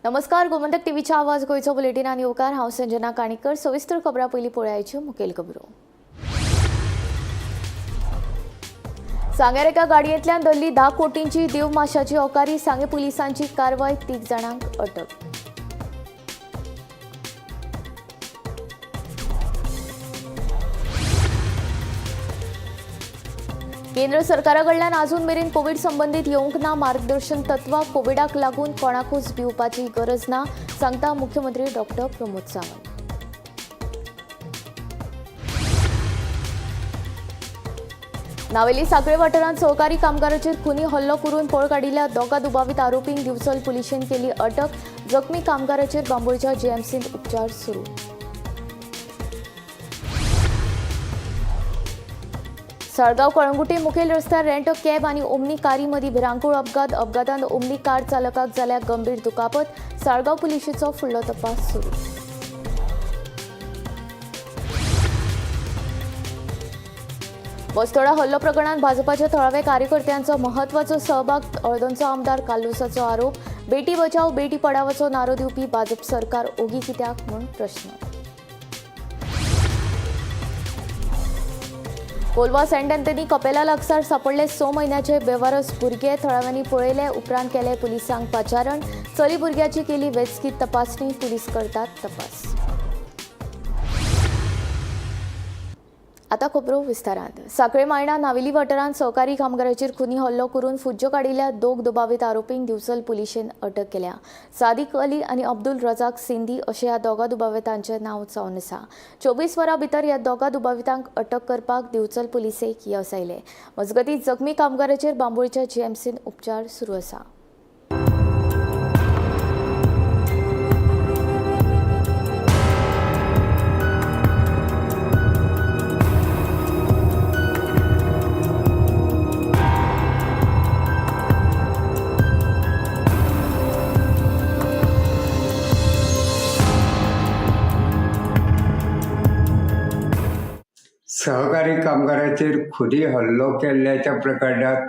नमस्कार, गोमंतक टीव्हीच्या आवाज गोंयचो बुलेटिनान येवकार. हांव संजना काणीकर. सविस्तर खबरां पयलीं पळयाच्यो मुखेल खबरो. सांग्यार एका गाडयेंतल्यान धरली 10 कोटींची देवमाशाची ओकारी. सांगें पुलिसांची कारवाय, 3 जाणांक अटक. केंद्र सरकारा कडल्यान अजून मेरेन कोवीड संबंदीत येवंक ना मार्गदर्शन तत्वां. कोविडाक लागून कोणाकूच भिवपाची गरज ना, सांगता मुख्यमंत्री डॉक्टर प्रमोद सावंत. नावेली साखळे वाठारांत सहकारी कामगाराचेर खुनी हल्लो करून पळ काडिल्ल्या 2 दुबावीत आरोपींक दिवचल पुलिशेन केली अटक. जखमी कामगाराचेर बांबोळच्या जीएमसींत उपचार सुरू. साळगांव कळंगुटे मुखेल रस्त्यार रेंट कॅब आनी ओमनी कारी मदीं भिरांकूळ अपघात. अपघातांत ओमनी कार चालकाक जाल्या गंभीर दुखापत. साळगांव पुलिशेचो फुडलो तपास सुरू. बस्तोडा हल्लो प्रकरणात भाजपाच्या थळाव्या कार्यकर्त्यांचो महत्वाचो सहभाग. हळदणचो आमदार कार्लुसाचो आरोप. बेटी बचाव बेटी पढावाचो नारो दिवपी भाजप सरकार ओगी कित्याक म्हूण प्रश्न. कोलवा सेंट अँथनी कपेला लागसार सापडले 6 म्हयन्याचे बेवारस भुरगे. थळाव्यांनी पळयले उपरांत केले पुलिसांक पाचारण. चली भुरग्याची केली वैजकी तपासणी. पुलीस करतात तपास. आता खबरो विस्तारात. साखळे मायणा नावेली वाठारांत सहकारी कामगाराचेर खुनी हल्लो करून फुज्जो काडिल्ल्या 2 दुबावीत आरोपींक दिवचल पुलिशेन अटक केल्या. सादिक अली आनी अब्दुल रजाक सिंधी अशें ह्या 2 दुबावितांचें नांव जावन आसा. 24 वरां भितर ह्या 2 दुबावितांक अटक करपाक दिवचल पुलिसेक येस आयलें. मजगतीं जखमी कामगाराचेर बांबोळच्या जीएमसीन उपचार सुरू आसा. सहकारी कामगाराचेर खुनी हल्लो केल्ल्याच्या प्रकरणात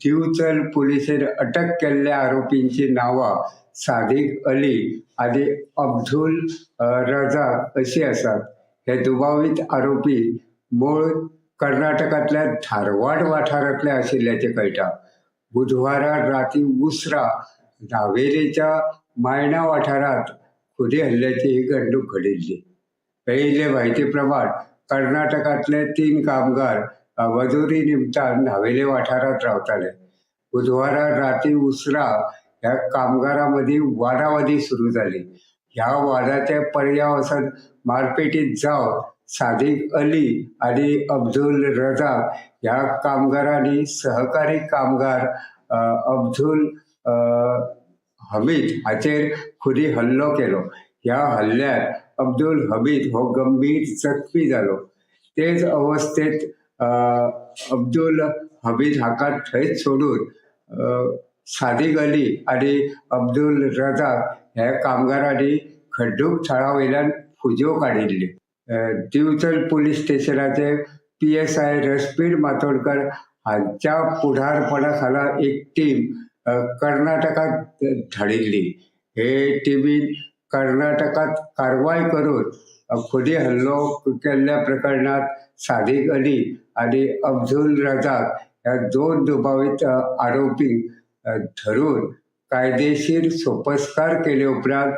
दिवचल पुलिसेन अटक केल्ल्या आरोपींची नांवां सादिक अली आनी अब्दुल रजाक अशी आसात. हे दुबावीत आरोपी मूळ कर्नाटकांतल्या धारवाड वाठारांतले आशिल्ल्याचें कळटा. बुधवारा राती उसरा नावेलीच्या मायणा वाठारांत खुनी हल्ल्याची ही घडणूक घडिल्ली. मेळिल्ले म्हायती प्रमाण कर्नाटकांतले 3 कामगार मजुरी निमतान न्हावेले वाठारांत रावताले. बुधवारा राती उसरा ह्या कामगारां मदीं वादावादी सुरू जाली. ह्या वादाचे पर्याय वचून मारपेटीत जावन सादिक अली आनी अब्दुल रजाक ह्या कामगारांनी सहकारी कामगार अब्दुल हमीद हाचेर खुनी हल्लो केलो. ह्या हल्ल्यात अब्दुल हमीद हो गंभीर जखमी जालो. तेच अवस्थेत अब्दुल हमीद हाका थंयच सोडून सादिक अली आनी अब्दुल रजाक ह्या कामगारांनी खड्डूक थळा वयल्यान फुज्यो काडिल्ल्यो. दिवचल पुलीस स्टेशनाचे PSI रश्मीर मातोडकर हांच्या फुडारपणा खाला एक टीम कर्नाटकात धाडिल्ली. हे टिमीन कर्नाटकात कारवाय करून खुनी हल्लो केल्ल्या प्रकरणात सादिक अली आनी अब्दुल रजाक ह्या 2 दुबावीत आरोपींक धरून कायदेशीर सोपस्कार केले उपरांत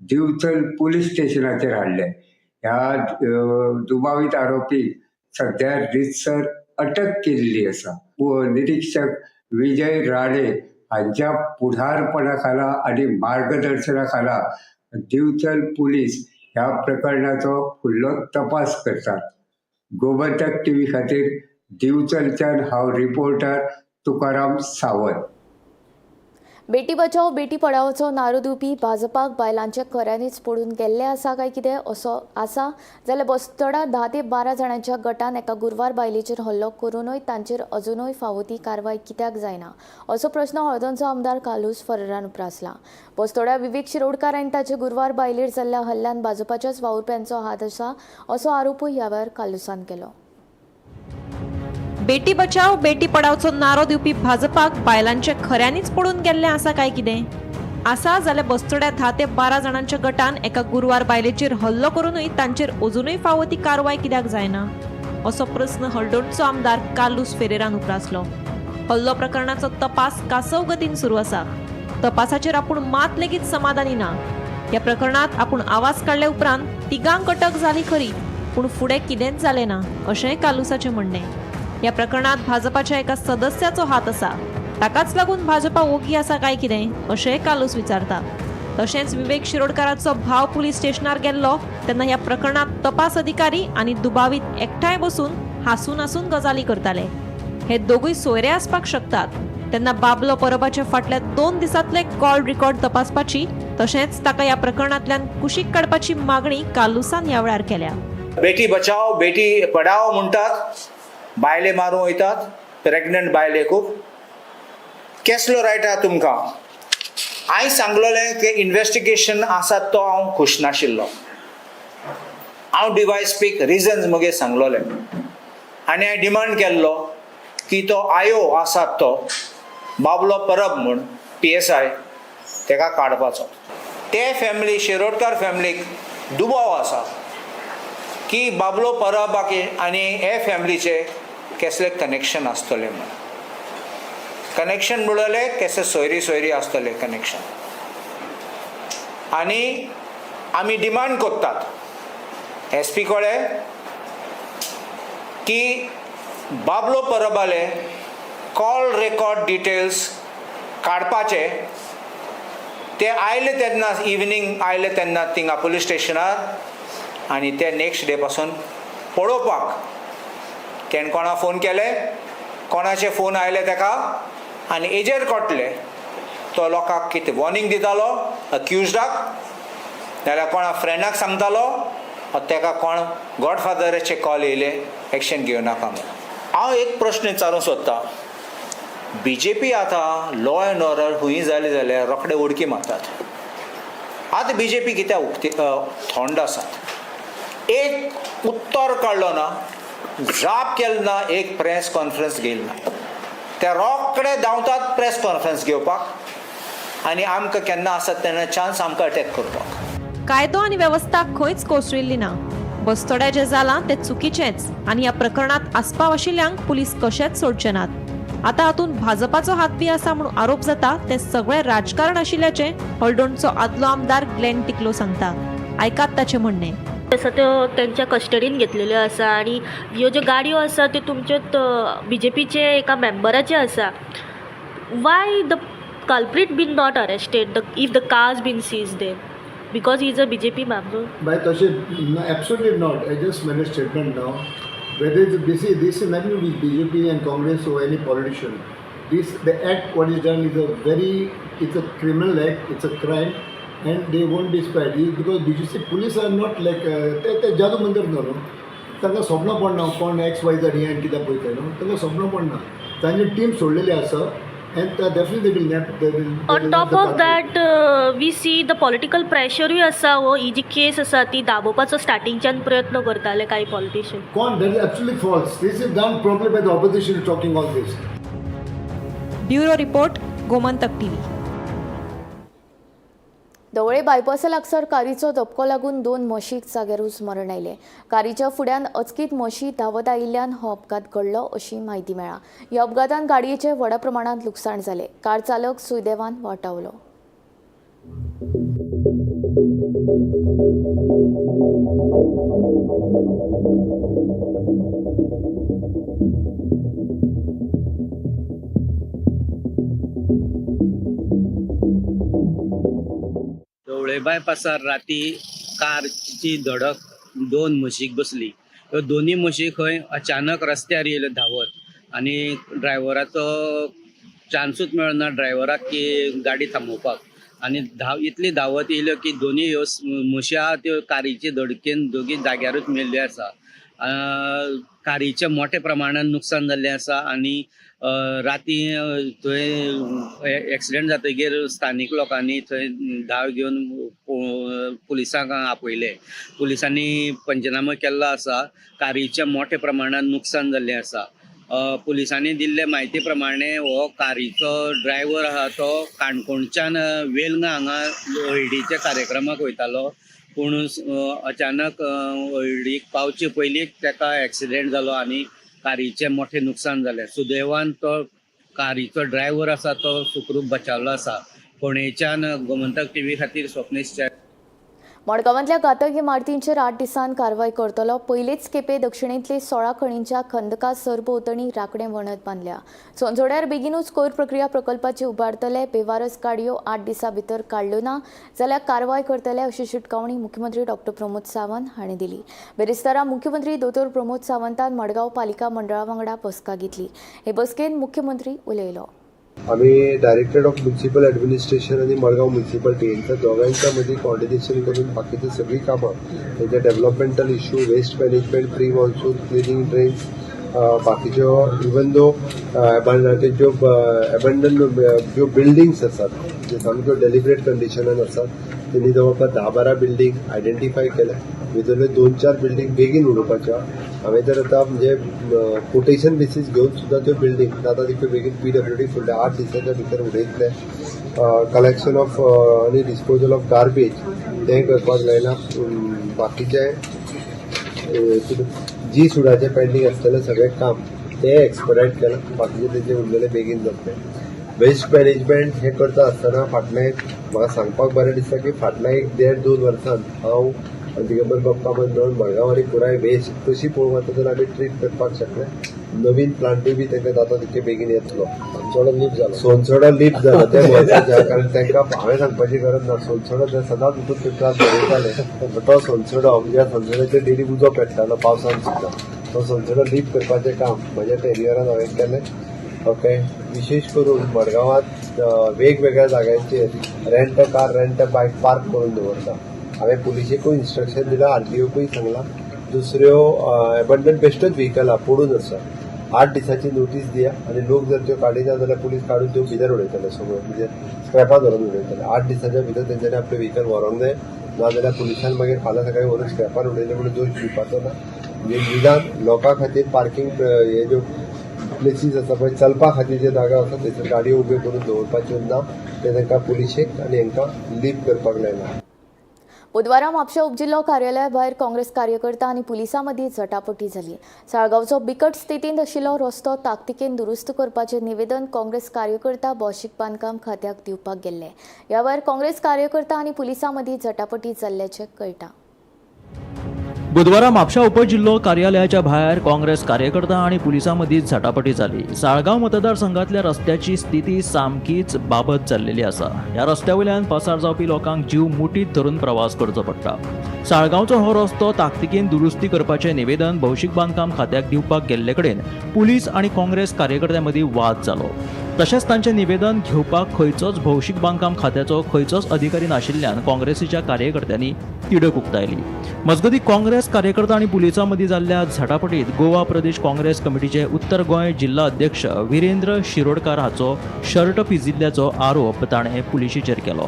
दिवचल पुलीस स्टेशनाचेर हाडले. ह्या दुबावीत आरोपींक सद्या रितसर अटक केल्ली आसा. निरीक्षक विजय राणे हांच्या फुडारपणा खाला आनी मार्गदर्शना खाला दिवचल पुलीस ह्या प्रकरणाचो फुडलो तपास करतात. गोमंतक टीव्ही खातीर दिवचलच्यान हांव रिपोर्टर तुकाराम सावंत. बेटी बचाव बेटी पढावचो नारो दिवपी भाजपाक बायलांचे खऱ्यांनीच पडून गेल्ले आसा काय कितें असो आसा जाल्यार बस्तोडा 10 ते 12 जाणांच्या गटान एका गुरवार बायलेचेर हल्लो करूनय तांचेर अजुनूय फावो ती कारवाय कित्याक जायना असो प्रश्न हळदणचो आमदार कार्लुस फरेरान उप्रासला. बस्तोड्या विवेक शिरोडकार आनी ताचे गुरवार बायलेर जाल्ल्या हल्ल्यान भाजपाच्याच वावुरप्यांचो हात आसा असो आरोपूय ह्या वेळार कार्लुसान केलो. बेटी बचाव बेटी पढावचो नारो दिवपी भाजपाक बायलांचे खऱ्यांनीच पडून गेल्ले आसा काय कितें? आसा जाल्यार बस्तोड्या 10 ते 12 जाणांच्या गटान एका गुरवार बायलेचेर हल्लो करूनय तांचेर अजुनूय फावो ती कारवाय कित्याक जायना, असो प्रस्न हळदोणचो आमदार कार्लुस फेरेरान उप्रासलो. हल्लो प्रकरणाचो तपास कासव गतीन सुरू आसा. तपासाचेर आपूण मात लेगीत समाधानी ना. ह्या प्रकरणात आपूण आवाज काडले उपरांत तिगांक अटक जाली खरी, पूण फुडें कितेंच जालें ना, अशेंय कार्लुसाचें म्हणणें. ह्या प्रकरणात भाजपाच्या एका सदस्याचो हात आसा, ताकाच लागून भाजपा ओगी आसा काय कितें, अशेंय कार्लूस विचारता. तशेंच विवेक शिरोडकाराचो भाव पुलीस स्टेशनार गेल्लो तेन्ना ह्या प्रकरणात तपास अधिकारी आनी दुबावीत एकठांय बसून हांसून हांसून गजाली करताले. हे दोगूय सोयरे आसपाक शकतात. तेन्ना बाबलो परबाच्या फाटल्या 2 दिसांतले कॉल रिकॉर्ड तपासपाची तशेंच ताका ह्या प्रकरणांतल्यान कुशीक काडपाची मागणी कार्लुसान ह्या वेळार केल्या. बेटी बचाओ बेटी पढाओ म्हणटात, बायले मारूंक वयतात, प्रेग्नंट बायले खूब. केसलो रायट आहा तुमकां? हांवें सांगलेलें की इन्वेस्टिगेशन आसा तो हांव खूश नाशिल्लो. हांव डिवायस स्पीक रिजन्स मगे सांगलोले आनी हांवें डिमांड केल्लो की तो आयो आसा, तो बाबलो परब म्हूण पीएसआय, तेका काडपाचो. ते फॅमिली, शिरोडकार फॅमिलीक दुबाव आसा की बाबलो परब आनी हे फॅमिलीचे केसले कनेक्शन आसतलें म्हूण. कनेक्शन म्हणलें केसे सोयरी सोयरी आसतले कनेक्शन. आनी आमी डिमांड करतात एसपी कडेन की बाबलो परबाले कॉल रेकॉर्ड डिटेल्स काडपाचे. ते आयले तेन्ना, इवनींग आयले तेन्ना थिंगा पुलीस स्टेशनार आनी ते नेक्स्ट डे पासून पळोवपाक तेणें कोणा फोन केले, कोणाचे फोन आयले ताका आनी हेजेर कळटले तो लोकांक कितें वॉर्निंग दितालो अक्युजडाक, नाल्यार कोणा फ्रेंडाक सांगतालो, ताका कोण गॉडफादराचे कॉल येयले एक्शन घेवं नाका म्हणून. हांव एक प्रश्न विचारूंक सोदतां. बीजेपी आतां लॉ एंड ऑर्डर खंय जालें जाल्यार रोखडे उडकी मारतात. आतां बीजेपी कित्याक उक्ती थंड आसात? एक उत्तर काडलो ना, जाप केलो ना, एक प्रेस कॉन्फरन्स घेयली ना. ते रोखडे धांवतात प्रेस कॉन्फरन्स घेवपाक आनी आमकां केन्ना आसत तेन्ना चान्स आमकां अटॅक करपाक. कायदो आनी वेवस्था खंयच कोसळिल्ली ना. बस्तोड्या जें जालां तें चुकीचेंच आनी ह्या प्रकरणात आस्पाव आशिल्ल्यांक पुलीस कशेंच सोडचे नात. आतां हातूंत भाजपाचो हात बी आसा म्हणून आरोप जाता तें सगळें राजकारण आशिल्ल्याचें हळदोणचो आदलो आमदार ग्लेन टिकलो सांगता. आयकात ताचें म्हणणें. आसा त्यो तेंच्या कस्टडीन घेतलेल्यो आसा आनी ह्यो ज्यो गाडयो आसा त्यो तुमच्यो बीजेपीचे एका मेंबराचे आसा. Why the culprit been not arrested the if the cars been seized then? Because he is a BJP member? By Toshi, no, absolutely not. I just made a statement now. Whether it's this is this is nothing to do with BJP and Congress or any politician. This the act what is done is a very it's a criminal act. It's a crime, and they won't be spared. It's because BJP police are not like ते ते जादू मंत्र न्हू न्हू. तांकां सपनां पडना कोण एक्स वाय झेड हें कित्याक पळयता न्हू, तांकां सपनां पडना. तांची टीम सोडलेली आसा and definitely they will nab they will On top of that, we see the political प्रेशरूय आसा. हो ही जी केस आसा ती दाबोवपाचो स्टार्टिंगच्यान प्रयत्न करताले कांय पॉलिटिशियन. कोण? That is absolutely false. This is done probably by the opposition talking all this. Bureau report, Gomantak TV. Dhawale बायपासा लागसार कारीचो धपको लागून दोन म्हशीक जाग्यारूच मरण आयलें. कारीच्या फुड्यान अचकीत म्हशी धांवत आयिल्ल्यान हो अपघात घडलो, अशी म्हायती मेळ्ळा. ह्या अपघातान गाडयेचें व्हडा प्रमाणांत लुकसाण जालें. कार चालक सुदैवान वाटावलो. ढवळे बायपासार राती कारची धडक दोन म्हशीक बसली. ह्यो दोनी म्हशी खंय अचानक रस्त्यार येयल्यो धांवत आनी ड्रायव्हराचो चान्सूच मेळना ड्रायव्हराक की गाडी थांबोवपाक आनी धांव इतली धांवत येयल्यो की दोनी ह्यो म्हशी आहा त्यो कारीचे धडकेन दोगी जाग्यारूच मेल्ल्यो आसा. कारीचें मोठ्या प्रमाणान नुकसान जाल्लें आसा आनी राती थंय एक्सिडेंट जातगीर स्थानीक लोकांनी थंय धांव घेवन पुलिसांक आपयले. पुलिसांनी पंचनामो केल्लो आसा. कारीचें मोठ्या प्रमाणान नुकसान जाल्लें आसा. पुलिसांनी दिल्ले म्हायती प्रमाणे हो कारीचो ड्रायव्हर आहा तो काणकोणच्यान वेलंगा हांगा हळडीच्या कार्यक्रमाक वयतालो, पूण अचानक हळडीक पावचे पयलींच ताका एक्सिडेंट जालो आनी कारीचें मोठें नुकसान जालें. सुदैवान तो कारीचो ड्रायव्हर आसा तो सुखरूप बचावलो आसा. फोंडेच्यान गोमंतक टीव्ही खातीर स्वप्नेश च्यारी. मडगांवांतल्या घातक इमारतींचेर 8 दिसांत कारवाय करतलो. पयलेच खेपे दक्षिणेंतले 16 खणींच्या खंदका सरभोंवतणी राखणे वणत बांदल्या. सोनसोड्यार बेगीनूच कोयर प्रक्रिया प्रकल्पाची उबारतले. बेवारस गाडयो 8 दिसां भितर काडल्यो ना जाल्यार कारवाय करतले अशी शिटकावणी मुख्यमंत्री डॉक्टर प्रमोद सावंत हांणी दिली. बेरेस्तारा मुख्यमंत्री दोतोर प्रमोद सावंतान मडगांव पालिका मंडळा वांगडा बसका घेतली. हे बसकेंत मुख्यमंत्री उलयलो. आम्ही डायरेक्टरेट ऑफ म्युन्सिपल ॲडमिनिस्ट्रेशन आणि मडगाव म्युन्सिपालिटी यांच्या दोघांच्या मध्ये कॉर्डिनेशन करून बाकीची सगळी कामं, त्यांच्या developmental issue, waste management, pre monsoon cleaning, drains, बाकीच्यो इवन दो ज्यो एबंडन ज्यो बिल्डिंग्स आसात जे सामक्यो डेलिबरेट कंडिशनान आसात, तेणी जवळपास 10-12 बिल्डींग आयडेंटिफाय केल्या. भितरल्यो 2-4 बिल्डींग बेगीन उडोवपाच्यो. हांवें तर आतां म्हणजे कोटेशन बेसीस घेवन सुद्दां त्यो बिल्डींग जाता तितक्यो बेगीन पीडब्ल्यूडी फुडल्या 8 दिसाच्या भितर उडयतले. कलेक्शन ऑफ आनी डिस्पोजल ऑफ गार्बेज तें करपाक लायलां. बाकीचें जी सुडाचें पेंडींग आसतलें सगळें काम तें एक्सपडायट केलां. बाकीचें तेजें उरलेलें बेगीन जातलें. वेस्ट मॅनेजमेंट हें करता आसतना फाटलें म्हाका सांगपाक बरें दिसता की फाटल्या 1-1.5-2 वर्सांत हांव दिगंबर बाब कामत मेळून मडगांव आनी पुराय वेस्ट कशी पळोवंक वता जाल्यार आमी ट्रीट करपाक शकले. नवीन प्लांटूय बी तांकां जाता तितके बेगीन येतलो. सोनसोडो लीप जालो. सोनसोडो लीप जालो तें म्हत्वाचें, कारण तांकां हांवें सांगपाची गरज ना. सोनसोडो ते सदांच उठून पेपरार बरयताले. तो सोनसोडो, ज्या सोनसोड्याचेर डेली उजो पेट्टालो पावसान सुद्दां, तो सोनसोडो लीप करपाचें काम म्हज्या टेरियरान हांवें केलें. ओके, विशेश करून मडगांवांत वेगवेगळ्या जाग्यांचेर rent a car, rent a bike park करून दवरता. हांवें पुलिशेकूय इन्स्ट्रक्शन दिलां, आरटीओकूय सांगलां. दुसऱ्यो एबंडन बेश्टोच व्हिकलां पडून आसा, 8 दिसाची नोटीस दिया आनी लोक जर त्यो काडिना जाल्यार पुलीस काडून त्यो भितर उडयतले, सगळ्यो म्हणजे स्क्रॅपां धरून उडयतले. 8 दिसाच्या भितर तेंच्यांनी आपलें व्हिकल व्हरोंक जाय, नाजाल्यार पुलिसान मागीर फाल्यां सकाळीं व्हरून स्क्रॅपार उडयले म्हणून दोश दिवपाचो ना. म्हणजे निदान लोकां खातीर पार्किंग हे ज्यो प्लेसीस आसा पळय, चलपा खातीर जे जागा आसा थंयसर गाडयो उब्यो करून दवरपाच्यो ना, ते तांकां पुलिशेक आनी हांकां लीप करपाक लायला. बुधवारा म्हापशा उपजिल्हो कार्यालया भायर काँग्रेस कार्यकर्ता आनी पुलिसां मदीं झटापटी जाली. साळगांवचो बिकट स्थितींत आशिल्लो रस्तो ताकतिकेन दुरुस्त करपाचें निवेदन काँग्रेस कार्यकर्ता भौशीक बांदकाम खात्याक दिवपाक गेल्ले. ह्या वेळार काँग्रेस कार्यकर्ता आनी पुलिसां मदीं झटापटी जाल्ल्याचें कळटा. बुधवारा म्हापशा उपजिल्हो कार्यालयाच्या भायर काँग्रेस कार्यकर्ता आनी पुलिसां मदीं झटापटी जाली. साळगांव मतदारसंघातल्या रस्त्याची स्थिती सामकीच बाबत जाल्लेली आसा. ह्या रस्त्या वयल्यान पासार जावपी लोकांक जीव मुठीत धरून प्रवास करचो पडटा. साळगांवचो हो रस्तो ताकतिकेन दुरुस्ती करपाचें निवेदन भौशीक बांदकाम खात्याक दिवपाक गेल्ले कडेन पुलीस आनी काँग्रेस कार्यकर्त्यां मदीं वाद जालो. तशेंच तांचें निवेदन घेवपाक खंयचोच भौशीक बांदकाम खात्याचो खंयचोच अधिकारी नाशिल्ल्यान काँग्रेसीच्या कार्यकर्त्यांनी तिडक उक्तायली. मजगतीं, काँग्रेस कार्यकर्ता आनी पुलिसां मदीं जाल्ल्या झटापटीत गोवा प्रदेश काँग्रेस कमिटीचे उत्तर गोंय जिल्हा अध्यक्ष विरेंद्र शिरोडकार हाचो शर्ट पिजिल्ल्याचो आरोप ताणें पुलिशेचेर केलो.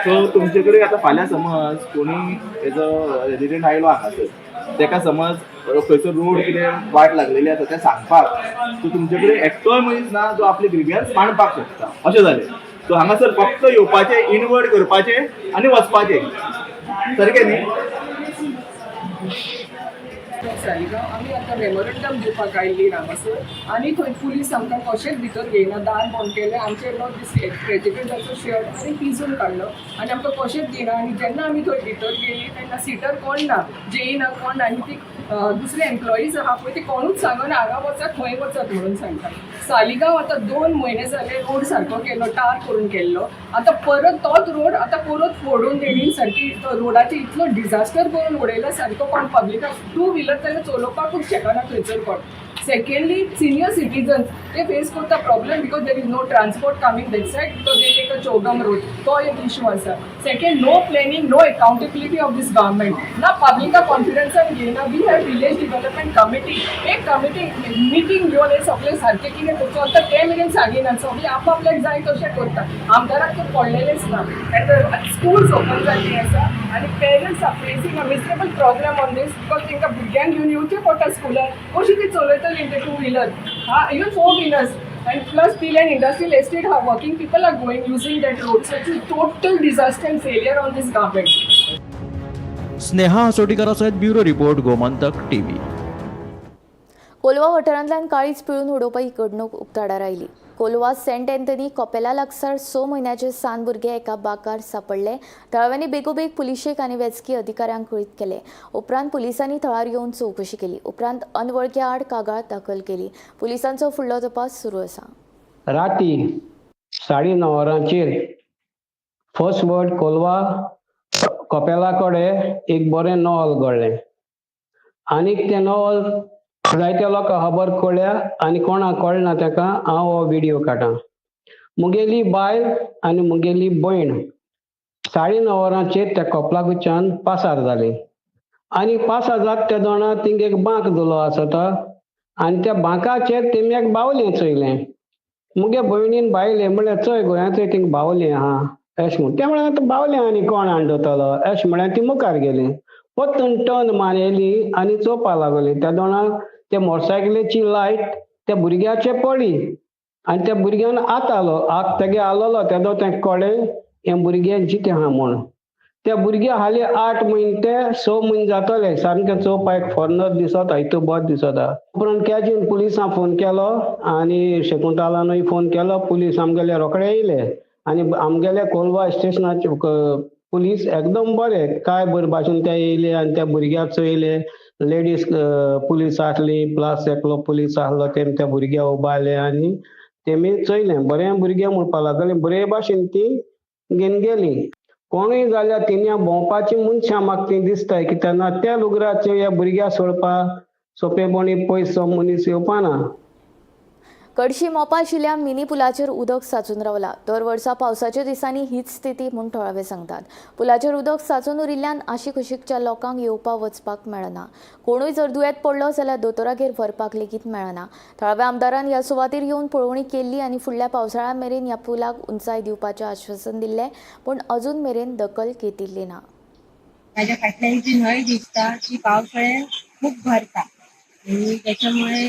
सो तुमचे कडेन आतां फाल्यां समज कोणी तेजो रेजिडेंट आयलो हांगासर, तेका समज खंयचो रोड कितें वाट लागलेली आसा तें सांगपाक, सो तुमचे कडेन एकटोय मनीस ना जो आपले ग्रिवियन्स मांडपाक शकता अशें जालें. सो हांगासर फक्त येवपाचें, इनवर्ड करपाचें आनी वचपाचें, सारकें न्ही? सालिगांव आमी आतां मेमोरंडम दिवपाक आयिल्ली हांगासर आनी थंय पुलीस आमकां कशेंच भितर घेयना. दार बंद केलें. आमचे प्रेजिडेंटाचो शर्ट आनी पिजून काडलो आनी आमकां कशेंच दिना. आनी जेन्ना आमी थंय भितर गेली तेन्ना सिटर कोण ना, जेई ना, कोण ना. आनी ती दुसरे एम्प्लॉईज आहा पळय, ती कोणूच सांगना हांगा वचात, थंय वचात म्हणून सांगता. सालिगांव आतां 2 म्हयने जाले रोड सारको केलो, टार करून केल्लो. आतां परत तोच रोड आतां परत फोडून तेणी सारकी तो रोडाची इतलो डिझास्टर करून उडयला सारको. कोण पब्लिकाक टू व्हिलर जाल्यार चलोवपाकूच शकना थंयसर कोण. सेकंडली, सिनियर सिटीजन्स ते फेस करता problem because there is no transport coming that side, because they take a Chogm road. तो एक इशू आसा. Second, no planning, no accountability of this government. ना पब्लिका कॉन्फिडन्सान घेयना. We have village development committee. एक committee meeting घेवन हे सगळे सारकें कितें करचो, आतां ते मेरेन कितें सांगिना. सगळें आपआपल्याक जाय तशें करता. आमदाराक तर पडलेलेंच ना. आनी स्कुल्स ओपन जाल्लीं आसा आनी parents are facing a miserable problem on this, because तांकां भुरग्यांक घेवन येवचें पडटा स्कुलान. कशी ती चलयतलीं ते टू व्हिलर हा, even four wheelers, and plus Pilerne Industrial Estate, how working people are going using that road. So it's a total disaster and failure on this government. Sneha हसोटीकरासयत bureau report, Gomantak TV. Colva वाठारांतल्यान काळीज पिळून उडोवपी घडणूक उक्ताडार आयली. Colva Saint Anthony कपेला लागसार 6 म्हयन्याचे सान भुरगे एका बाकार सापडले. थळाव्यांनी बेगोबेग पुलिशेक आनी वैजकी अधिकाऱ्यांक कळीत केले. उपरांत पुलिसांनी थळार येवन चवकशी केली. उपरांत अनवळख्या आड कागाळ दाखल केली. पुलिसांचो फुडलो तपास सुरू आसा. राती 9:30 वरांचेर फर्स्ट वर्ड कोलवा कपेला कडेन एक बरें नवल घडलें आनीक तें नवल जायत्या लोकांक खबर कळ्ळ्या आनी कोणाक कळना ताका हांव हो विडियो काडटा. मुगेली बायल आनी मुगेली भयण 9:30 वरांचेर त्या कपलाकुच्यान पासार जाली आनी पासार जाता त्या दोणा तिंगे एक बांक दिलो आसता आनी त्या बांकाचेर तेमी एक बावलें चोयलें. मुगे भयणीन बायले म्हणल्यार चोय गोंयांत थिंग बावलें आहा अशें म्हूण. तें म्हळ्यार आतां बावलें आनी कोण हाडटलो अशें म्हळ्यार ती मुखार गेली. परतून टर्न मारली आनी चोवपा लागली. त्या दोणाक ते मोटरसायकलीची लायट त्या भुरग्याचे पडली आनी त्या भुरग्यान आत आलो, आत तेगे आलोलो तेदो तें कळ्ळें हें भुरगें जितें आहा म्हूण. त्या भुरग्या हाली 8 म्हयने ते 6 म्हयने जातले, सामकें चोवपाक फॉरनर दिसता, इतू बरो दिसता. उपरांत कॅजीन पुलिसांक फोन केलो आनी शकुंतलानूय फोन केलो. पुलीस आमगेले रोखडे येयले आनी आमगेले कोलवा स्टेशनाचे पुलीस एकदम बरे, काय बरे भाशेन ते येयले आनी त्या भुरग्याक चोयले. लेडीज पुलीस आसली, प्लस एकलो पुलीस आसलो, तेमी त्या भुरग्याक उबारले आनी तेमी चोयलें बरें भुरगें म्हणपाक लागले, बरे भाशेन ती घेवन गेली. कोणूय जाल्यार तिणें भोंवपाची मनशां म्हाका ती दिसताय कित्याक ना त्या लुगराचेर ह्या भुरग्याक सोडपाक सोंपेपणी पयस मनीस येवपाना. कडशी मोपा आशिल्ल्या मिनी पुलाचेर उदक साचून रावला. दर वर्सा पावसाच्या दिसांनी हीच स्थिती म्हूण थळावे सांगतात. पुलाचेर उदक साचून उरिल्ल्यान आशिकुशीकच्या लोकांक येवपा वचपाक मेळना. कोणूय जर दुयेंत पडलो जाल्यार दोतोरागेर व्हरपाक लेगीत मेळना. थळाव्या आमदारान ह्या सुवातेर येवन पळोवणी केल्ली आनी फुडल्या पावसाळ्या मेरेन ह्या पुलाक उंचाय दिवपाचें आश्वासन दिल्लें, पूण अजून मेरेन दखल घेतिल्ली ना. माझ्या फाटल्यान जी न्हंय दिसता ती पावसाळ्यात खूप भरता आणि त्याच्यामुळे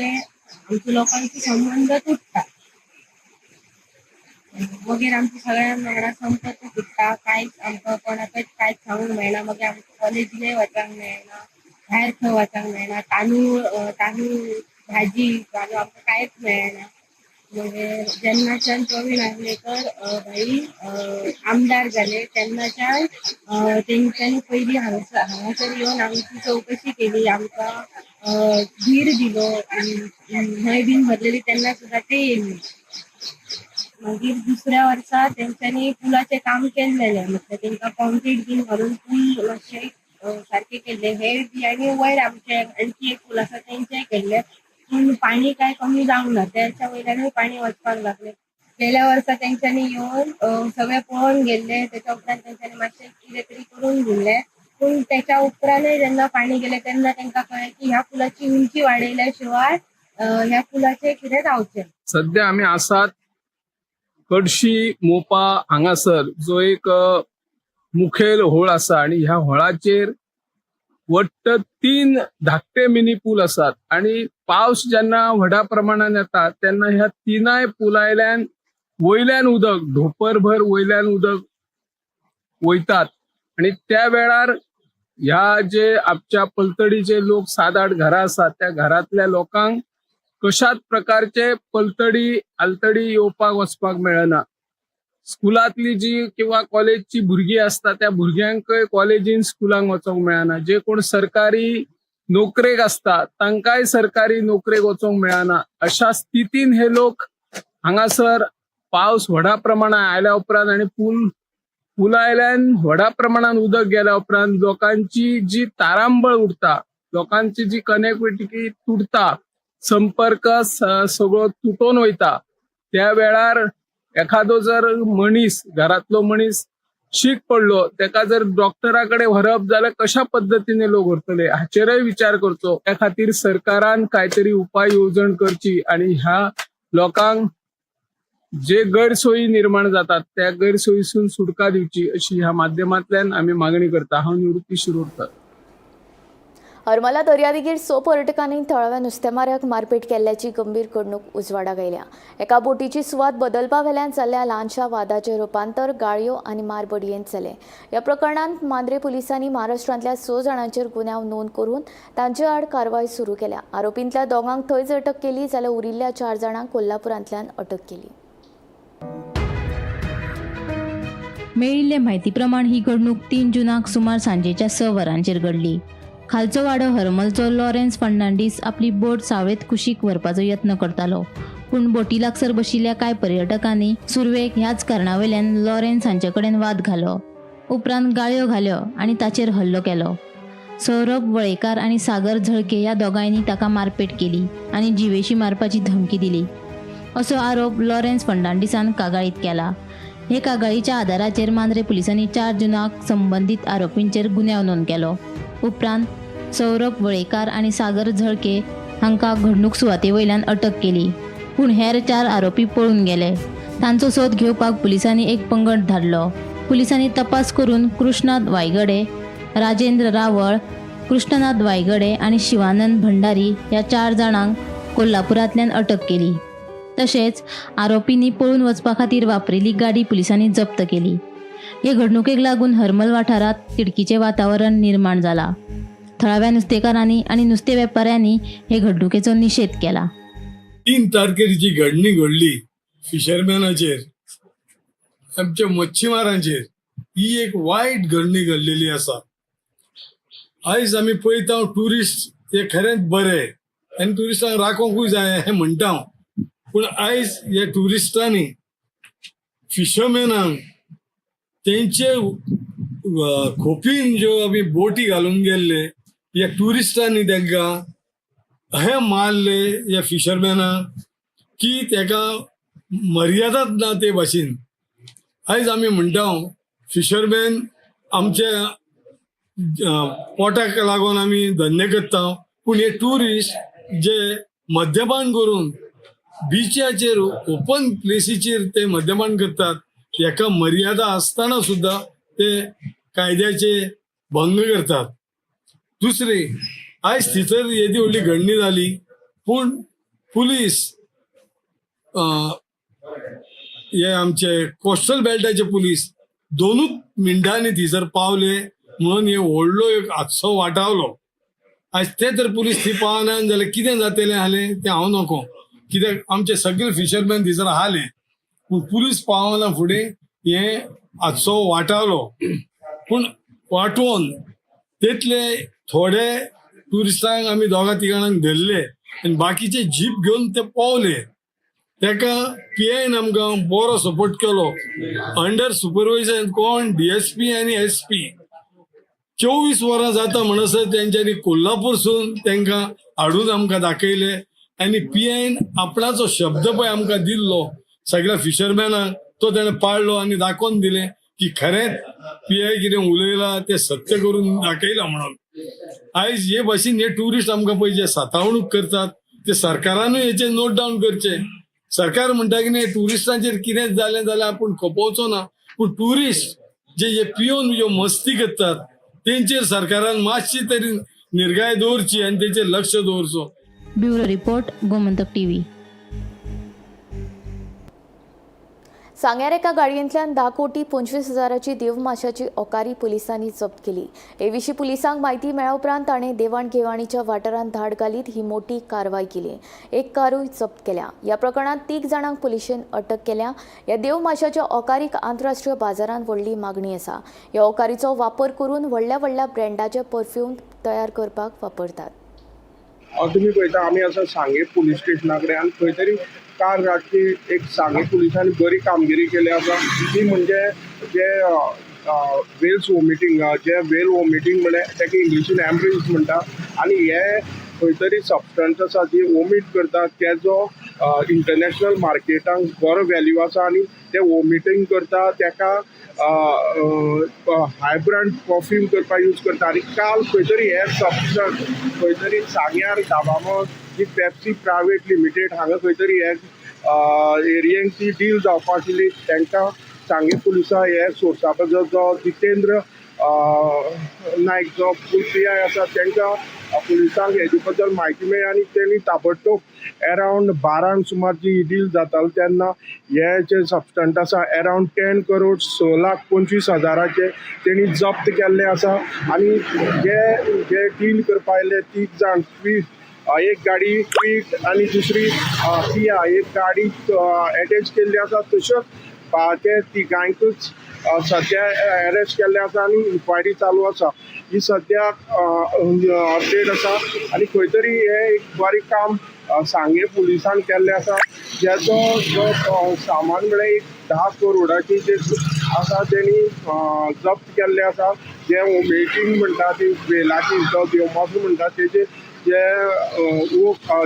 आमच्या लोकांचे संबंध तुटतात. मगीर आमच्या सगळ्यां वांगडा संपर्क तुटता. कांयच आमकां कोणाकच कांयच सांगूंक मेळना. मागीर आमकां कॉलेजीनय वचूंक मेळना, भायर खंय वचूंक मेळना. तांदूळ तांदूळ भाजी घालून आमकां कांयच मेळना. मागीर जेन्नाच्यान प्रवीण आर्लेकर भाई आमदार जाले तेन्नाच्यान तेंच्यांनी पयलीं हांगासर येवन आमची चवकशी केली, आमकां धीर दिलो. न्हंय बीन भरलेली तेन्ना सुद्दां ते येयल्ले. मागीर दुसऱ्या वर्सा तेंच्यांनी पुलाचें काम केल्लेलें, म्हटल्यार तेंकां कॉन्क्रीट बीन घालून पूल मातशे सारके केल्ले. हे बी आनी वयर आमचे आणखी एक पूल आसा तेंचेय केल्ले, पूण पाणी काय कमी जावंक ना, त्याच्या वयल्यानूय पाणी वचपाक लागलें. गेल्या वर्सा तेंच्यांनी येवन सगळें पळोवन गेल्ले, त्याच्या उपरांत तेंच्यांनी मातशें कितें तरी करून दिल्लें, पूण त्याच्या उपरांतय जेन्ना पाणी गेलें तेन्ना तेंकां कळ्ळें की ह्या पुलाची उंची वाडयल्या शिवाय ह्या पुलाचें कितें जावचें. सध्या आमी आसात कडशी मोपा हांगासर, जो एक मुखेल होळ आसा आनी ह्या होळाचेर वट्ट 3 धाकटे मिनी पूल आसात आनी पावस जेन्ना व्हडा प्रमाणान येता तेन्ना ह्या तिनाय पुलायल्यान वयल्यान उदक ढोपरभर वयल्यान उदक वयतात आनी त्या वेळार ह्या जे आमच्या पलतडीचे लोक 7-8 घरां आसात त्या घरांतल्या लोकांक कशाच प्रकारचे पलतडी आलतडी येवपाक वचपाक मेळना. स्कुलांतली जी किंवा कॉलेजची भुरगीं आसता त्या भुरग्यांकय कॉलेजीन स्कुलांक वचोंक मेळना. जे कोण सरकारी नोकरेक आसता तांकांय सरकारी नोकरेक वचोंक मेळना. अशा स्थितीन हे लोक हांगासर पावस व्हडा प्रमाणात आयल्या उपरांत आनी पुलायल्यान व्हडा प्रमाणात उदक गेल्या उपरांत लोकांची जी तारांबळ उरता, लोकांची जी कनेक्टिविटी तुटता, संपर्क सगळो तुटोन वयता. त्या वेळार एखादो जर मनीस घरांतलो मनीस शीक पडलो तेका जर डॉक्टरा कडेन व्हरप जाल्यार कशा पद्दतीने लोक व्हरतले हाचेरय विचार करचो. त्या खातीर सरकारान कांय तरी उपाय येवजण करची आनी ह्या लोकांक जे गैरसोयी निर्माण जातात त्या गैरसोयीसून सुटका दिवची अशी ह्या माध्यमांतल्यान आमी मागणी करता. हांव निवृत्ती शिरोडकर. हरमला दर्यादेगेर 6 पर्यटकांनी थळाव्या नुस्तेमाऱ्याक मारपेट केल्ल्याची गंभीर घडणूक उजवाडाक आयल्या. एका बोटीची सुवात बदलपा वेल्यान जाल्ल्या ल्हानशा वादाचें रुपांतर गाळयो आनी मारबडयेंत जालें. ह्या प्रकरणांत मांद्रे पुलिसांनी महाराष्ट्रांतल्या 6 जाणांचेर गुन्यांव नोंद करून तांचे आड कारवाय सुरू केल्या. आरोपींतल्या 2 थंयच अटक केली जाल्यार उरिल्ल्या 4 जाणांक कोल्हापुरांतल्यान अटक केली. मेळिल्ले म्हायती प्रमाण ही घडणूक 3 जूनाक सुमार सांजेच्या 6 वरांचेर घडली. खालचो वाडो हरमलचो लॉरेन्स फर्नांडीस आपली बोट सावळेत कुशीक व्हरपाचो यत्न करतालो, पूण बोटी लागसर बशिल्ल्या कांय पर्यटकांनी सुरवेक ह्याच कारणावेल्यान लॉरेन्स हांचे कडेन वाद घालो. उपरांत गाळयो घाल्यो आनी ताचेर हल्लो केलो. सौरभ वळेकार आनी सागर झळके ह्या दोगांयनी ताका मारपेट केली आनी जिवेशी मारपाची धमकी दिली, असो आरोप लॉरेन्स फर्नांडीसान कागाळीत केला. हे कागाळीच्या आदाराचेर मांद्रे पुलिसांनी 4 जूनाक संबंदीत आरोपींचेर गुन्यांव नोंद केलो. उपरांत सौरभ वळेकार आनी सागर झळके हांकां घडणूक सुवाते वयल्यान अटक केली, पूण हेर 4 आरोपी पळून गेले. तांचो सोद घेवपाक पुलिसांनी एक पंगड धाडलो. पुलिसांनी तपास करून कृष्णात वायगडे, राजेंद्र रावळ, कृष्णनाथ वायगडे आनी शिवानंद भंडारी ह्या 4 जाणांक कोल्हापुरांतल्यान अटक केली. तशेंच आरोपींनी पळून वचपा खातीर वापरिल्ली गाडी पुलिसांनी जप्त केली. हे घडणुकेक लागून हरमल वाठारांत तिडकीचें वातावरण निर्माण जाला. थळाव्या नुस्तेकारांनी आनी नुस्ते वेपाऱ्यांनी हे घडणुकेचो निशेध केला. 3 तारखेर जी घडणी घडली फिशरमॅनाचेर, आमच्या मच्छीमारांचेर, ही एक वायट घडणी घडलेली आसा. आयज आमी पळयता ट्युरिस्ट हे खरेंच बरे आनी ट्युरिस्टांक राखोंकूय जाय हें म्हणटा हांव, पूण आयज ह्या ट्युरिस्टांनी फिशरमॅनांक तेंचे खोपीन ज्यो आमी बोटी घालून गेल्ले ह्या ट्युरिस्टांनी तांकां हे मारले ह्या फिशरमॅनाक की ताका मर्यादाच ना ते भाशेन. आयज आमी म्हणटा फिशरमॅन आमच्या पोटाक लागून आमी धंदे करता, पूण हे ट्युरिस्ट जे मद्यपान करून बिचाचेर ओपन प्लेसीचेर ते मद्यपान करतात, हेका मर्यादा आसतना सुद्दां ते कायद्याचे भंग करतात. दुसरे, आयज थंयसर येदी व्हडली घडणी जाली, पूण पुलीस हे आमचे कोस्टल बेल्टाचे पुलीस 2 मिनटांनी थंयसर पावले म्हणून हे व्हडलो एक हादसो वाटावलो. आयज ते तर पुलीस थंय पावना जाल्यार कितें जातलें आसलें तें हांव नको, कित्याक आमचे सगळे फिशरमॅन थंयसर आसले, पूण पुलीस पावना फुडें हे हादसो वाटावलो. पूण वाटोवन तेतले थोडे ट्युरिस्टांक आमी 2-3 जाणांक धरले आनी बाकीचे जीप घेवन ते पावले. तेका पी आयन आमकां बरो सपोर्ट केलो. अंडर सुपरवायजन कोण DSP आनी SP. 24 वरां जाता म्हणसर तेंच्यांनी कोल्हापूरसून तेंकां हाडून आमकां दाखयले आनी पी आयन आपणाचो शब्द पळय आमकां दिल्लो सगळ्या फिशरमॅनांक तो तेणें पाळ्ळो आनी दाखोवन दिलें की खरेंच पी I कितें उलयला तें सत्य करून दाखयलां म्हणून. आयज हे भाशेन हे ट्युरिस्ट आमकां पळय जे सतावणूक करतात ते सरकारानूय हेचेर नोट डावन करचें. सरकार म्हणटा की न्ही ट्युरिस्टांचेर कितेंच जालें जाल्यार आपूण खपोवचो ना, पूण ट्युरिस्ट जे हे पिवन ज्यो मस्ती करतात तेंचेर सरकारान मातशी तरी निर्गाय दवरची आनी तेंचेर लक्ष दवरचो. Bureau report, Gomantak TV. सांग्यार एका गाडयेंतल्यान 10,25,000 देवमाशाची ओकारी पुलिसांनी जप्त केली. हे विशीं पुलिसांक म्हायती मेळ्ळ्या उपरांत ताणें देवाण घेवाणीच्या वाठारांत धाड घालीत ही मोठी कारवाय केली. एक कारूय जप्त केल्या. ह्या प्रकरणांत 3 जाणांक पुलिशेन अटक केल्या. ह्या देवमाशाच्या ओकारीक आंतरराष्ट्रीय बाजारांत व्हडली मागणी आसा. ह्या ओकारीचो वापर करून व्हडल्या व्हडल्या ब्रँडाचे परफ्यूम तयार करपाक वापरतात. तुमी पळयता आमी आसा सांगे पुलीस स्टेशना कडेन आनी खंय तरी काल रातची एक सांगे पुलिसांनी बरी कामगिरी केली आसा ती म्हणजे जे वेल्स वॉमिटींग, जे वेल वॉमिटींग म्हणल्यार ताका इंग्लिशीन एम्ब्रिज म्हणटा आनी हे खंय तरी सबस्टन्स आसा जी वॉमीट करता तेजो इंटरनॅशनल मार्केटांक बरो वॅल्यू आसा आनी ते वॉमिटींग करता ताका हाय ब्रँड परफ्यूम करपाक यूज करता. आनी काल खंय तरी हे सबस्टन्स खंय तरी सांग्यार दाबामो जी पेप्सी प्रायवेट लिमिटेड हांगा खंय तरी हे एरियेंत ती डील जावपा आशिल्ली. तांकां सांगें पुलिसां हे सोर्सा बद्दल जो जितेंद्र नायक जो पी I आसा तांकां पुलिसांक हेजे बद्दल म्हायती मेळ्ळी आनी तेणी ताबडतोब अरावंड 12 सुमार जी डील जाताली तेन्ना हे जे सबस्टंट आसा अरावंड 10 करोड 6,25,000 तेणी जप्त केल्ले आसा. आनी जे जे डील करपा आयले 3 जाण, एक गाडी क्विट आनी दुसरी किया, एक गाडी एटॅच केल्ली आसा. तश्योच ते तिगांकूच सद्या अरेस्ट केल्ले आसा आनी इन्क्वायरी चालू आसा. ही सद्या अपडेट आसा आनी खंय तरी हें एक बरें काम सांगें पुलिसान केल्लें आसा. ज्याचो जो सामान म्हळ्यार एक 10 करोडाची जे आसा तेणी जप्त केल्लें आसा. जे वोमेटींग म्हणटा ती वेलाची जो देवमासो म्हणटा तेजे जे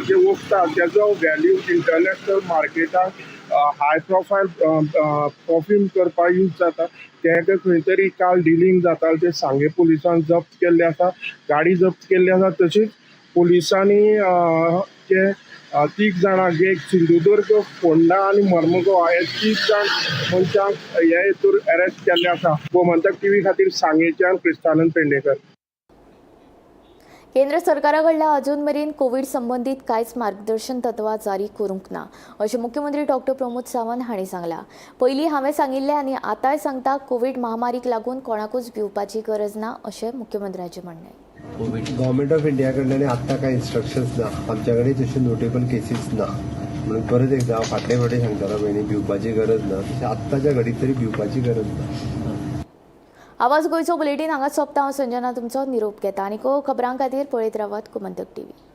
जे वखदां तेजो व्हॅल्यू इंटरनॅशनल मार्केटाक हाय प्रोफायल परफ्यूम करपाक यूज जाता. तेका खंय तरी काल डिलींग जाता ते सांगें पुलिसान जप्त केल्ले आसा, गाडी जप्त केल्ली आसा. तशीच पुलिसांनी जे 3 जाणांक, एक सिंधुदुर्ग, फोंडा आनी मर्मगो हे 3 जाण मनशांक हे हितूर अरेस्ट केल्ले आसा. गोमंतक टीव्ही खातीर सांगेच्यान क्रिस्तानंद पेंडेकर. केंद्र सरकारा कडल्यान अजून मेरेन कोवीड संबंदीत कांयच मार्गदर्शन तत्वां जारी करूंक ना अशें मुख्यमंत्री डॉक्टर प्रमोद सावंत हांणी सांगलां. पयलीं हांवें सांगिल्लें आनी आतांय सांगता, कोवीड महामारीक लागून कोणाकूच भिवपाची गरज ना अशें मुख्यमंत्र्याचें म्हणणें. गव्हर्मेंट ऑफ इंडिया कडल्यान आत्तां कांय इन्स्ट्रक्शन्स ना, आमच्या कडेन तश्यो नोटेबल केसीस ना, म्हणून परत एकदां हांव फाटले फावटी सांगतालो पळय भिवपाची गरज ना, तशें आत्ताच्या घडीक तरी भिवपाची गरज ना. आवाज गोंयचो बुलेटीन हांगा सोंपता. हांव संजना तुमचो निरोप घेता आनी खबरां खातीर पळयत रावात गोमंतक टीव्ही.